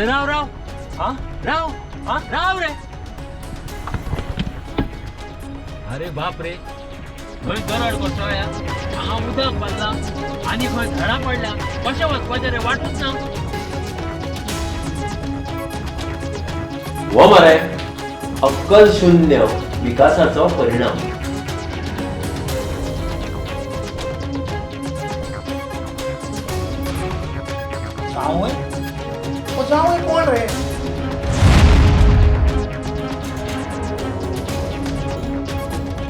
राव राव. हा राव. हा? राव रे. अरे बाप रे, खंय दरड कोसळ्या, हांगा उदक भरलां आनी खंय झाडां पडल्या. कशें वचपाचें रे, वाटूच ना. हो मरे अक्कल शून्य विकासाचो परिणाम. जावंय? ओ जावंय कोण रे?